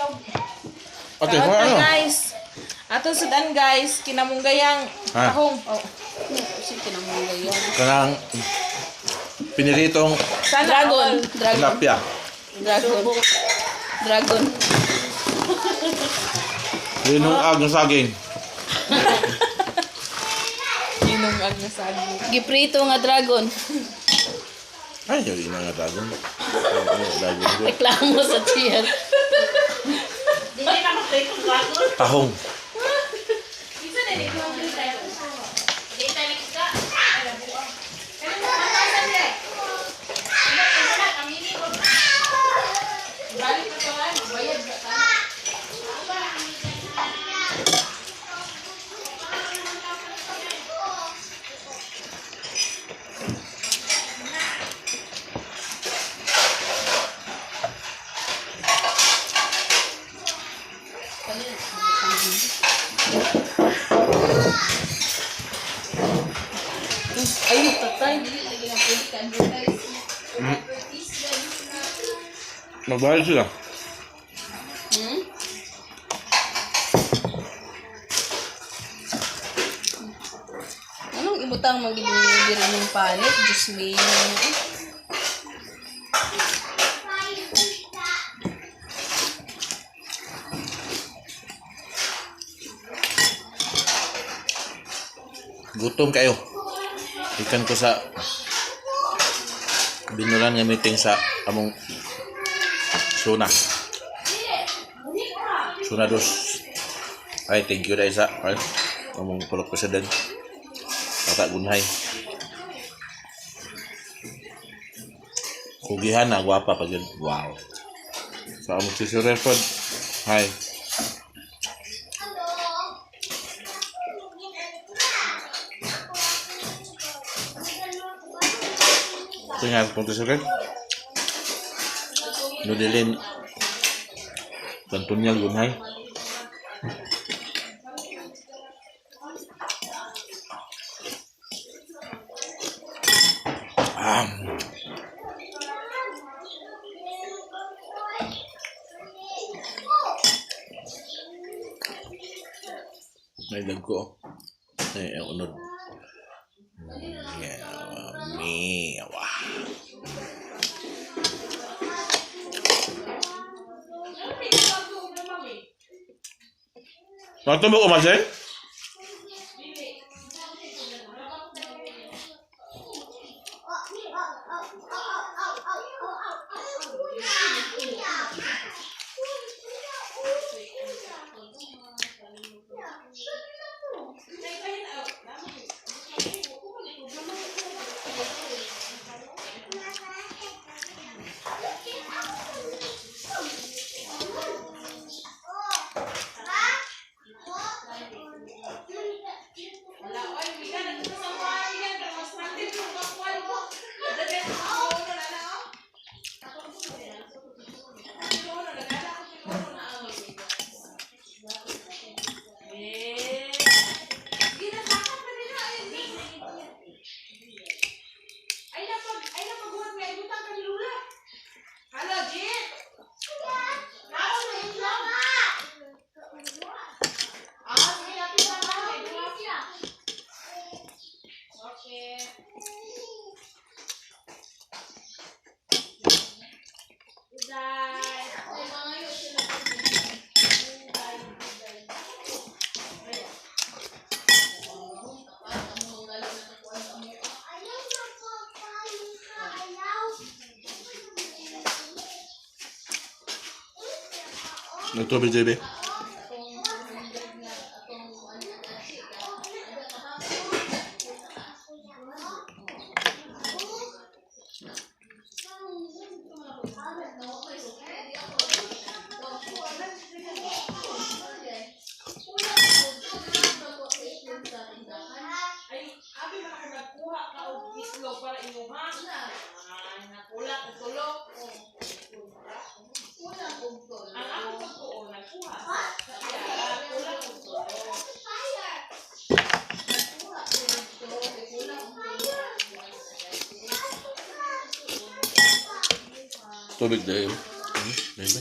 Itlog. Ate, Kaon kung ta, ano? guys. Atong sudan, guys, kinamunggayang Ah. tahong. Oh. Kasi kinamunggayan. Kanang piniritong Sana Dragon. all. Dragon. tilapia. Dragon. Dragon. Linungag ng saging. Ginungag na saging. Giprito nga dragon. Ay, yung ina nga dragon. Ay, dragon ko. Reklamo sa tiyan. Tahong. Ay, tatay. Dili lagi na pwede ka advertise. Magbayad sila. Hmm? Anong ibutang magiging diri ng palit? Diyos me. Gutom kayo. Ikan ko sa binulan nga meeting sa among Suna. Suna dos. Ay, thank you dahil sa ay, among pulok president. Tata Gunhay. Kugihan na, gwapa pa yun. Wow. Sa among si Sir Redford. Hi. Tingnan, punta sa Red. Nudelin. Tantunyal Gunhay. Ah. May lag ko. Oh. Ay, ang unod. Yeah, me. Wah. Natumbok ko, Marcel? Ay napag ay napaguhat nga ibutang ka ni Lula. Hello, Jit. Naon na itlog? Ah, sige natin sa mga. Okay. Goodbye. Nagtubig, JB. Ay, abi man ako nagkuha ka og itlog para imuha. Ay, nakulang og tulo. Ang ako pagtuon, nagkuha sa iya, kulang og tulo. Tubig dahil. JB.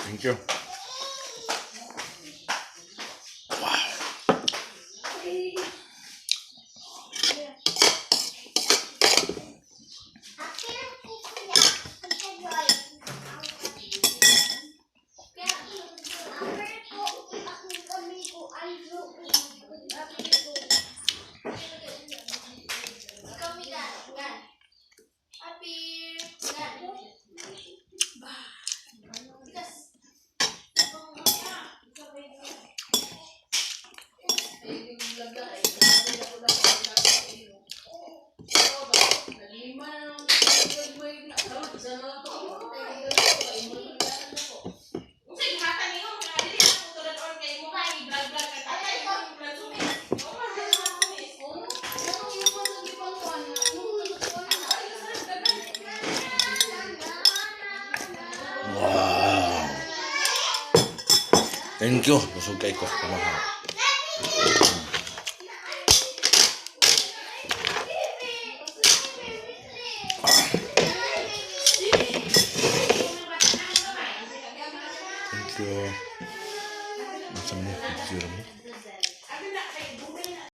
Thank you. Wow. Unsay gihatan nimo nga dili na ko tulad-on kay mo kay vlog-vlog ka tatay mo vlog. Oh, man, sumis. Wow. Thank you. Busog kay ko. Kumaha.